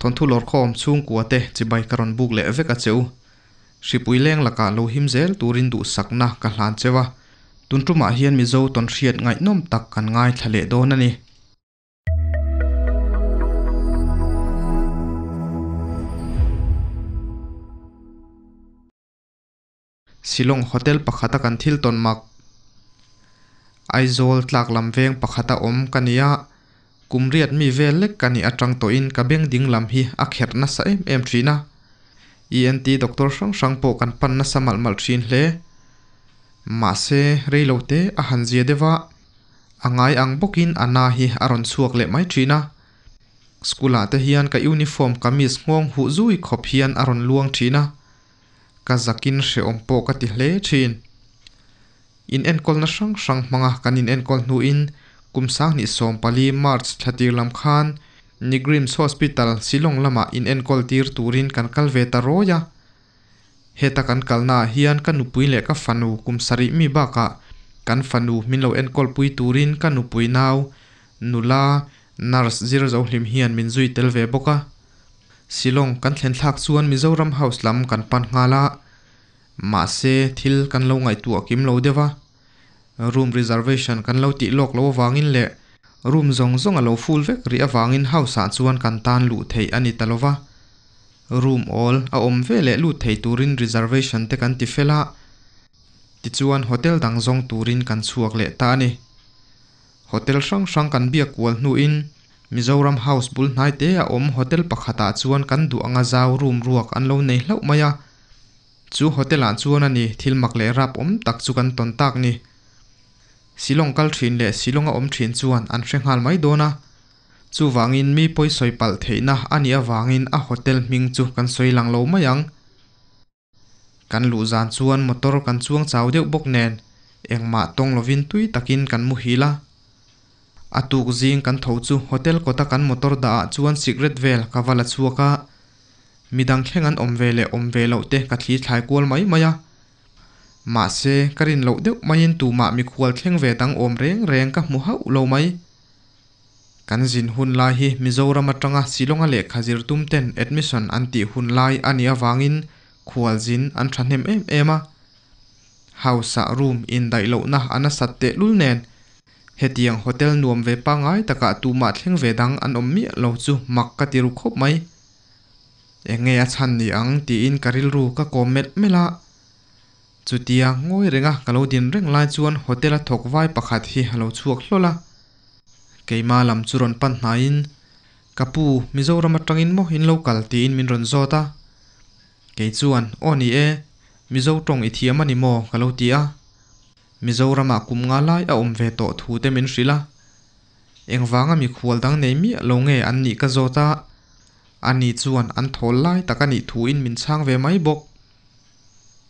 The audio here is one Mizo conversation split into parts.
Thawnthu lawrkhawm chhungkua te chibai ka rawn buk leh vek a che u. Hripui leng lakah lo him zel turin duhsakna ka hlan cheu a, tun tumah hian Mizo tawnhriat ngaihnawm tak kan ngaithla leh dawn a ni. Shillong Hotel pakhata kan thil tawn mak Aizawl tlak lam veng pakhata awm ka ni a, kum riat mi vel lek ka nih atang tawhin ka beng ding lam hi a kherh nasa em em thin a. ENT doctor hrang hrang pawh kan pan nasa malh malh thin hle. Mahse, rei lo te a han zia deuh a, a ngai ang bawkin a na hi a rawn chhuak leh mai thin a. School ah te hian ka uniform kamis nghawng huh zui khawp hian a rawn luang thin a. Ka zakin hrehawm pawh ka ti hle thin. In enkawlna hrang hrang hmanga kan in enkawl hnuin kum sanghnih 14 March thla tir lam khan Nigrims Hospital Shillong lamah in enkawl tir turin kan kal ve ta rawi a. Heta kan kalnaah hian ka nupui leh ka fanu kum sarih mi bakah kan fanu min lo enkawl pui turin ka nupui nau nula nurse zir zo hlim hian min zui tel ve bawk a. Shillong kan thlen thlak chuan Mizoram House lam kan pan nghal a, mahse thil kan lo ngaihtuah kim lo deuh a. Room reservation kan lo tih lawk lo avangin leh room zawng zawng a lo full vek rih avangin house ah chuan kan tan luh theih a ni ta lo va. Room awl a awm ve leh lut thei turin reservation te kan ti fel a, tichuan hotel dang zawng turin kan chhuak leh ta a ni. Hotel hrang hrang kan biak kual hnuin Mizoram House bul hnai te a awm hotel pakhatah chuan kan duh anga zau room ruak an lo nei hlauh mai a. Chu hotel ah chuan a ni thil mak leh rap awm tak chu kan tawn tak ni. Shillong kal thin leh Shillong a awm thin chuan an hre nghal mai dawn a. Chuvangin mi pawi sawi palh theihna a nih avangin a hotel hming chu kan sawi lang lo mai ang. Kan luh zan chuan motor kan chuang chau deuh bawk nen engmah tawng lovin tui takin kan muhil a. A tuk zing kan tho chu hotel kawta kan motor dah ah chuan cigarette vel ka va la chhuak a. Midang thleng an awm ve leh awm ve loh te ka thli thlai kual mai mai a. Mahse, ka rin loh deuh maiin tumah mikhual thleng ve dang awm reng reng ka hmu hauh lo mai. Kan zin hun lai hi Mizoram atanga Shillong-a lehkha zir tum ten admission an tih hun lai a nih avangin khualzin an thahnem em em a. House-ah room indaih lohna a nasat tehlul nen hetiang hotel nuam ve pangngai takah tumah thleng ve dang an awm miah lo chu mak ka ti ru khawp mai. Eng nge a chhan ni ang tiin ka rilru ka kawm melh melh a. Chutia ngawi renga ka lo din reng lai chuan hotel-a thawk vai pakhat hi a lo chhuak hlawl a. Keima lam chu rawn pan hnaiin, Ka pu, Mizoram atangin maw in lo kal tiin min rawn zawt a. Kei chuan, Aw ni e, Mizo tawng i thiam a ni maw? ka lo ti a. Mizoramah kum nga lai a awm ve tawh thu te min hrilh a. Engvanga mikhual dang nei miah lo nge an nih ka zawt a. Ani chuan an thawl lai tak a nih thuin min chhang ve mai bawk.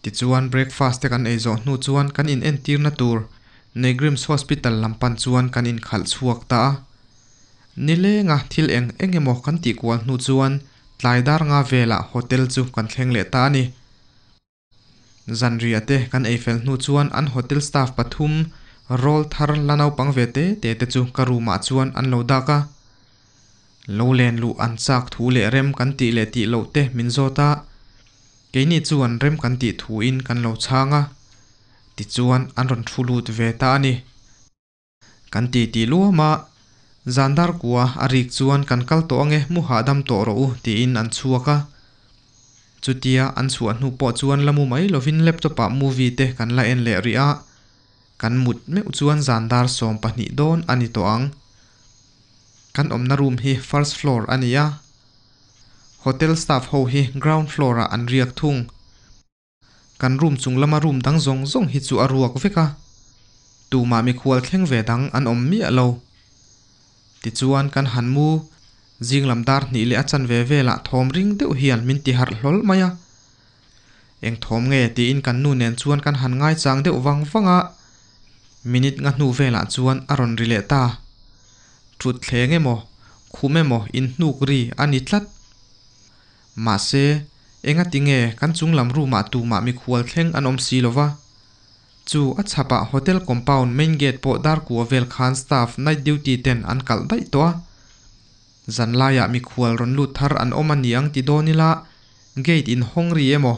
Tichuan breakfast te kan ei zawh hnu chuan kan in entirna tur Negrims Hospital lam pan chuan kan inkhalh chhuak ta a. Nilenga thil eng eng emaw kan tih kual hnu chuan tlai dar nga velah hotel chu kan thleng leh ta a ni. Zanriah te kan ei fel hnu chuan an hotel staff pathum roll thar la naupang ve te te te chu ka room ah chuan an lo dak a. Lo len luh an chak thu leh rem kan tih leh tih loh te min zawt a. Keini chuan rem kan tih thuin kan lo chhang a, tichuan an rawn thu lut ve ta a ni. Kan ti tih luam a, zan dar kua a rik chuan kan kal tawh ange mu hahdam tawh rawh u tiin an chhuak a. Chutia an chhuah hnu pawh chuan la mu mai lovin laptop ah movie te kan la en leh rih a, kan mut meuh chuan zan dar 12 dawn a ni tawh ang. Kan awmna room hi first floor a ni a. Hotel staff ho hi ground floor ah an riak thung. Kan room chung lama room dang zawng zawng hi chu a ruak vek a, tumah mikhual thleng ve dang an awm miah lo. Tichuan kan han mu, zing lam dar hnih leh a chanve velah thawm ring deuh hian min ti harh hlawl mai a. Eng thawm nge tiin kan nu nen chuan kan han ngaichang deuh vang vang a, minute nga hnu velah chuan a rawn ri leh ta. Thut thleng emaw, khum emaw inhnuk ri a ni tlat. Mahse, engati nge kan chung lam room ah tumah mikhual thleng an awm si lova? Chu a chhapah hotel compound main gate pawh dar kua vel khan staff night duty ten an kalh daih tawh a. Zanlaiah mikhual rawn lut thar an awm a niang ti dawn ila gate in hawng ri emaw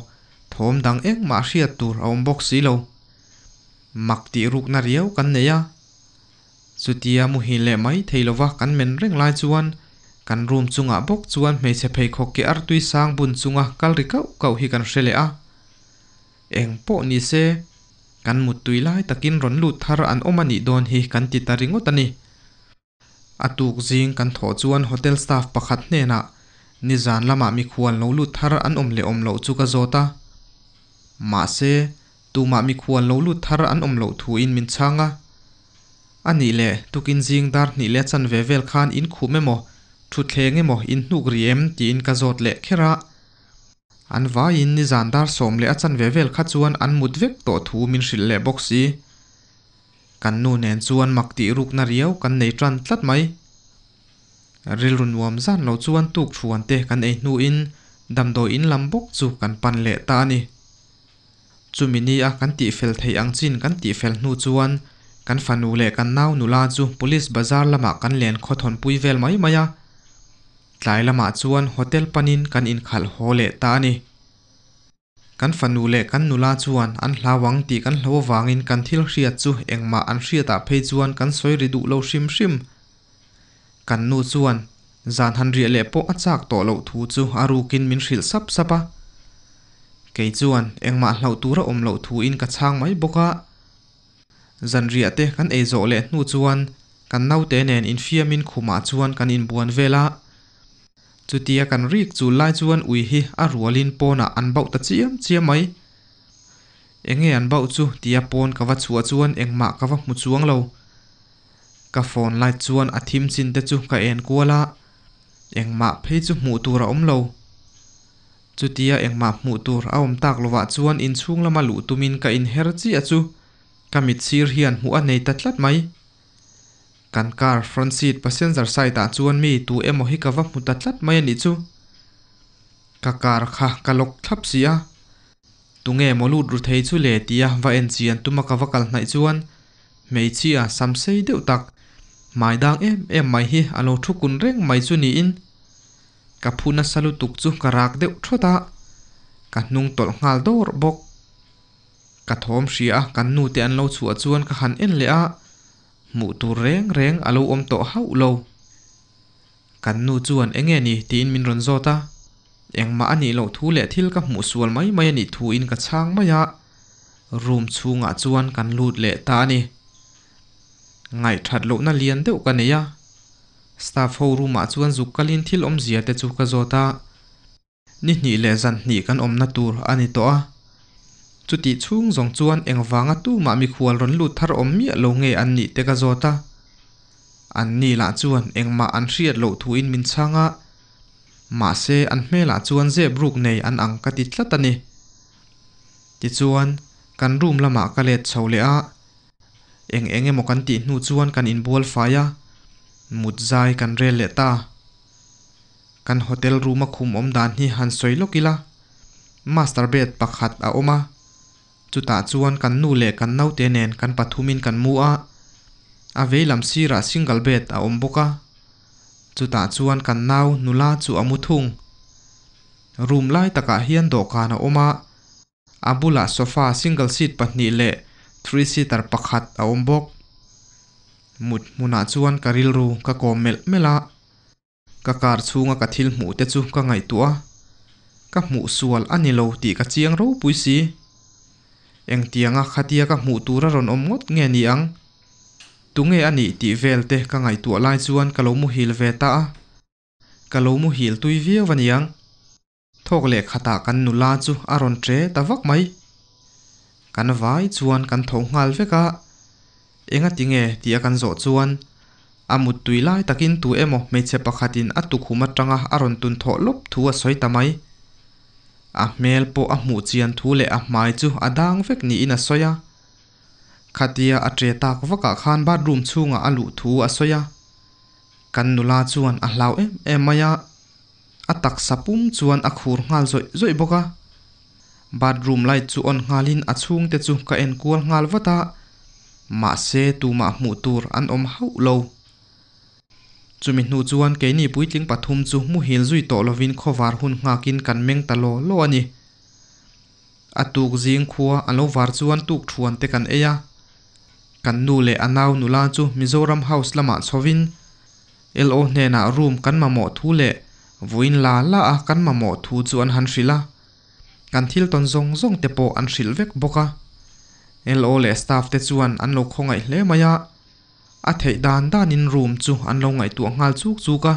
thawm dang engmah hriat tur a awm bawk si lo. Mak tih rukna riau kan nei a. Chutia muhil leh mai thei lova kan men reng lai chuan kan room chungah bawk chuan hmeichhe pheikhawk ke artui sang bun chunga kal ri kauh kauh hi kan hre leh a. Eng pawh ni se, kan muttui lai takin rawn lut thar an awm a nih dawn hi kan ti ta ringawt a ni. A tuk zing kan thawh chuan hotel staff pakhat hnenah nizan lamah mikhual lo lut thar an awm leh awm loh chu ka zawt a. Mahse, tumah mikhual lo lut thar an awm loh thuin min chhang a. A nih leh, tukin zing dar hnih leh chanve vel khan in khum emaw, thutthleng emaw in hnuk rih em tiin ka zawt leh kher a. An vaiin nizan dar sawm leh a chanve vel kha chuan an mut vek tawh thu min hrilh leh bawk si. Kan nu nen chuan mak tih rukna riau kan nei tan tlat mai. Rilru nuam zan lo chuan tuk thuan te kan ei hnuin damdawi in lam bawk chu kan pan leh ta a ni. Chumi ni a kan tihfel theih ang chin kan tihfel hnu chuan kan fanu leh kan nau nula chu Police bazar lamah kan len khawthawn pui vel mai mai a. Tlai lamah chuan hotel panin kan inkhalh haw leh ta a ni. Kan fanu leh kan nula chuan an hlau ang tih kan hlo avangin kan thil hriat chu engmah an hriatah phei chuan kan sawi ri duh lo hrim hrim. Kan nu chuan zan han riah leh pawh a chak tawh loh thu chu a rukin min hrilh sap sap a. Kei chuan engmah hlauh tur a awm loh thuin ka chhang mai bawk a. Zanriah te kan ei zawh leh hnu chuan kan naute nen infiamin khumah chuan kan inbuan vel a. Chutia kan rik chul lai chuan ui hi a rualin pawnah an bauh ta chiam chiam mai. Enge an bauh chu tia pawn ka va chhuah chuan engmah ka va hmu chuang lo. Ka phone light chuan a thim chin te chu ka en kual a, engmah phei chu hmuh tur a awm lo. Chutia engmah hmuh tur a awm tak lovah chuan inchhung lama luh tumin ka inher chiah chu ka mit sir hian hmuh a nei ta tlat mai. Kan car front seat passenger side ah chuan mi tu emaw hi ka va hmu ta tlat mai a nih chu. Ka car kha ka lock thlap si a. Tunge maw lut ru thei chu le tia va en chian tuma ka va kal hnaih chuan hmeichhia sam sei deuh tak hmai dang em em mai hi a lo thu kun reng mai chu niin ka phu nasa lutuk chu ka rak deuh thawt a, ka hnung tawlh nghal dawr bawk. Ka thawm hria a kan nu te an lo chhuah chuan ka han en leh a, hmuh tur reng reng a lo awm tawh hauh lo. Kan nu chuan enge ni tiin min rawn zawt a, engmah a nih loh thu leh thil ka hmuh sual mai mai a nih thuin ka chhang mai a, room chhungah chuan kan lut leh ta a ni. Ngaihthat lohna lian deuh ka nei a, staff ho room ah chuan zuk kalin thil awmzia te chu ka zawt a. Ni hnih leh zan hnih kan awmna tur a ni tawh a. Chutih chhung zawng chuan engvanga tumah mikhual rawn lut thar awm miah lo nge an nih te ka zawt a. An ni lah chuan engmah an hriat loh thuin min chhang a. Mahse an hmelah chuan zep ruk nei an ang ka ti tlat a ni. Tichuan, kan room lamah ka let chho leh a. Eng eng emaw kan tih hnu chuan kan inbual fai a, mut zai kan rel leh ta. Kan hotel room a khum awm dan hi han sawi lawk ila, master bed pakhat a awm a, chutah chuan kan nu leh kan naute nen kan pathumin kan mu a, a vei lam sirah single bed a awm bawk a, chutah chuan kan nau nula chu a mu thung. Room lai takah hian dawhkan a awm a, a bulah sofa single seat pahnih leh three seater pakhat a awm bawk. Mut hmunah chuan ka rilru ka kawm melh melh a. Ka car chhunga ka thil hmuh te chu ka ngaihtuah a, ka hmuh sual a ni lo tih ka chiang ropui si. Engtianga khatia ka hmuh tur a rawn awm ngawt nge ni ang? Tunge a nih tih vel te ka ngaihtuah lai chuan ka lo muhil ve ta a, ka lo muhil tui viau a niang. Thawk leh khatah kan nula chu a rawn tre ta vak mai. Kan vai chuan kan tho nghal vek a, Engati nge tih a kan zawh chuan a muttui lai takin tu emaw hmeichhe pakhatin a tukhum atanga a rawn tun thawh lawp thu a sawi ta mai. A hmel pawh a hmuh chian thu leh a hmai chu a dang vek niin a sawi a. Khatia a tre tak vakah khan bathroom chhungah a luh thu a sawi a. Kan nula chuan a hlau em em mai a, a taksa pum chuan a khur nghal zawih zawih bawk a. Bathroom light chu on nghalin a chhungte chu ka en kual nghal vat a, mahse tumah hmuh tur an awm hauh lo. Chumi hnu chuan keini puitling pathum chu muhil zui tawh lovin khawvar hun nghakin kan meng ta law law a ni. A tuk zing khua a lo var chuan tuk thuan te kan ei a. Kan nu leh a nau nula chu Mizoram House lamah chhovin LO hnenah room kan mamawh thu leh vawiin la la a kan mamawh thu chu an han hrilh a. Kan thil tawn zawng zawng te pawh an hrilh vek bawk a. LO leh staff te chuan an lo khawngaih hle mai a. A theih dan danin room chu an lo ngaihtuah nghal chuk chuk a.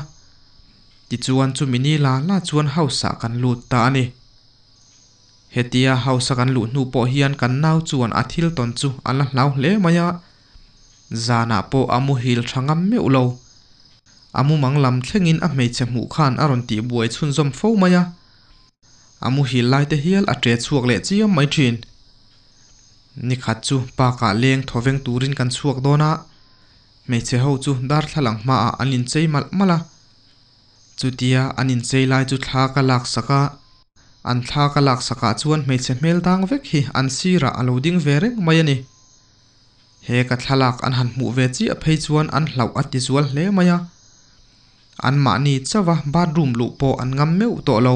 Tichuan chumi ni la la chuan house ah kan lut ta a ni. Hetia house a kan luh hnu pawh hian kan nau chuan a thil tawn chu a la hlau hle mai a. Zanah pawh a muhil tha ngam meuh lo. A mumang lam thlengin a hmeichhe hmuh khan a rawn tihbuai chhunzawm fo mai a. A muhil lai te hial a ṭe chhuak leh chiam mai ṭhin. Nikhat chu park-ah leng thawveng turin kan chhuak dawn a, hmeichhe ho chu darthlalang hmaah an inchei malh malh a. Chutia an inchei lai chu thla ka lak sak a, an thla ka lak sakah chuan hmeichhe hmel dang vek hi an sirah a lo ding ve reng mai a ni. He ka thlalak an han hmuh ve chiah phei chuan an hlauh a ti zual hle mai a. Anmahni chauha bathroom luh pawh an ngam meuh tawh lo.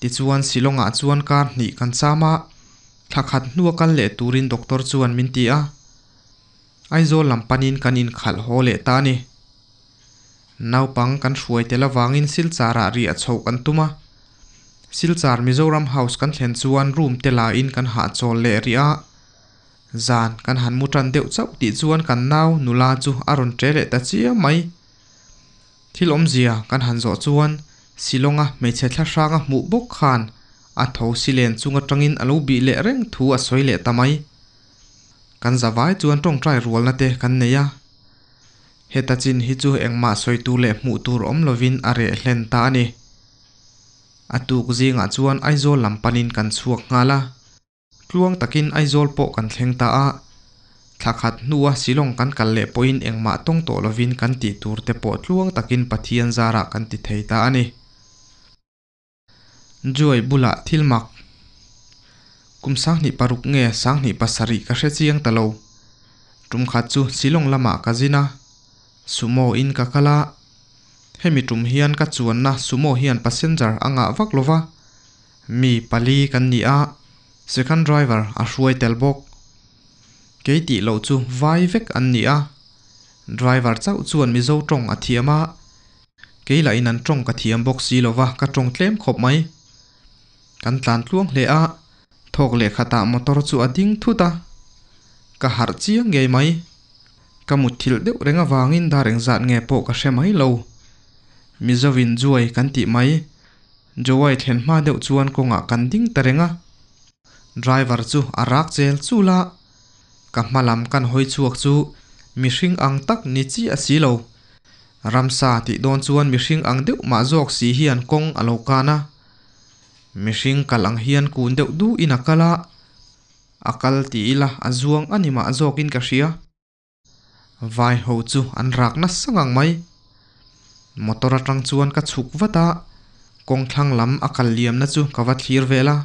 Tichuan Shillong-ah chuan kar hnih kan cham a, thla khat hnua kal leh turin doctor chuan min ti a. Aizawl lam panin kan inkhalh haw leh ta a ni. Naupang kan hruai tel avangin Silchar-ah riah chhoh kan tum a. Silchar Mizoram House kan thlen chuan room te lain kan hahchawl leh rih a. Zan kan han mu tan deuh chauh tih chuan kan nau nula chu a rawn ṭe leh ta chiam mai. Thil awmzia kan han zawh chuan Shillong-a hmeichhe thla hranga hmuh bawk khan a tho si len chung atangin a lo bih leh reng thu a sawi leh ta mai. Kan zavai chuan tawngtai rualna te kan nei a. Heta chin hi chu engmah sawi tur leh hmuh tur awm lovin a reh hlen ta a ni. A tuk zingah chuan Aizawl lam panin kan chhuak nghal a. Tluang takin Aizawl pawh kan thleng ta a, thla khat hnua Shillong kan kal leh pawhin engmah tawng tawh lovin kan tih tur te pawh tluang takin Pathian zarah kan ti thei ta a ni. Joy bulah thil mak kum 26 nge 27 ka hre chiang ta lo. Tum khat chu Shillong lamah ka zin a, Sumo in ka kal a, hemi tum hian ka chuanna Sumo hian passenger a ngah vak lova, Mi pali kan ni a, second driver a hruai tel bawk. Kei tih loh chu vai vek an ni a, driver chauh chuan Mizo tawng a thiam a, kei lah in an tawng ka thiam bawk si lova ka tawng tlem khawp mai. Kan tlan tluang hle a, thawk leh khatah motor chu a ding thut a, ka harh chiang ngei mai. Ka mutthilh deuh reng avangin dar engzat nge pawh ka hre mai lo. Mizovin Juai kan tih mai. Joey thlen hma deuh chuan kawngah kan ding ta reng a, driver chu a rak chel chul a, ka hma lam kan hawi chhuak chu mihring ang tak ni chiah si lo. Ramsa tih dawn chuan mihring ang deuh mah zawk si hian kawng a lo kan a, mihring kal ang hian kun deuh duhin a kal a, a kal ti ila a zuang a ni mah zawkin ka hria. Vai ho chu an rak nasa ngang mai. Motor atang chuan ka chhuk vat a, kawng thlang lam a kal liamna chu ka va thlir vel a.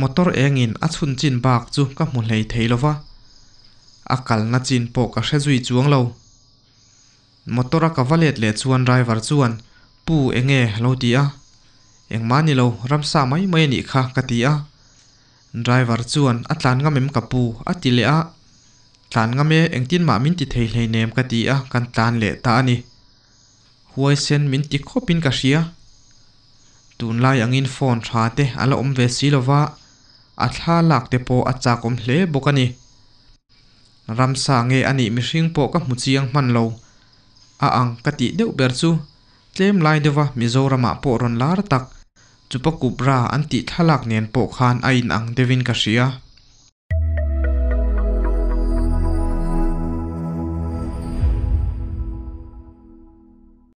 Motor engin a chhun chin bak chu ka hmu hlei thei lo va, a kalna chin pawh ka hre zui chuang lo. Motor a ka va let leh chuan driver chuan, Pu enge a lo ti a. Engmah ni lo, ramsa mai mai a nih kha ka ti a. Driver chuan a tlan ngam em ka pu? a ti leh a, Tlan ngam e, engtin mah min ti thei hleinem ka ti a, kan tlan leh ta a ni. Huaisen min ti khawpin ka hria. Tunlai angin phone tha te a la awm ve si lova, a thla lak te pawh a chak awm hle bawk a ni. Ramsa nge a nih mihring pawh ka hmu chiang hman lo. A ang ka tih deuh ber chu tlem lai deuha Mizoramah pawh rawn lar tak Chupakupra an tih thlalak nen pawh khan a inang deuhin ka hria.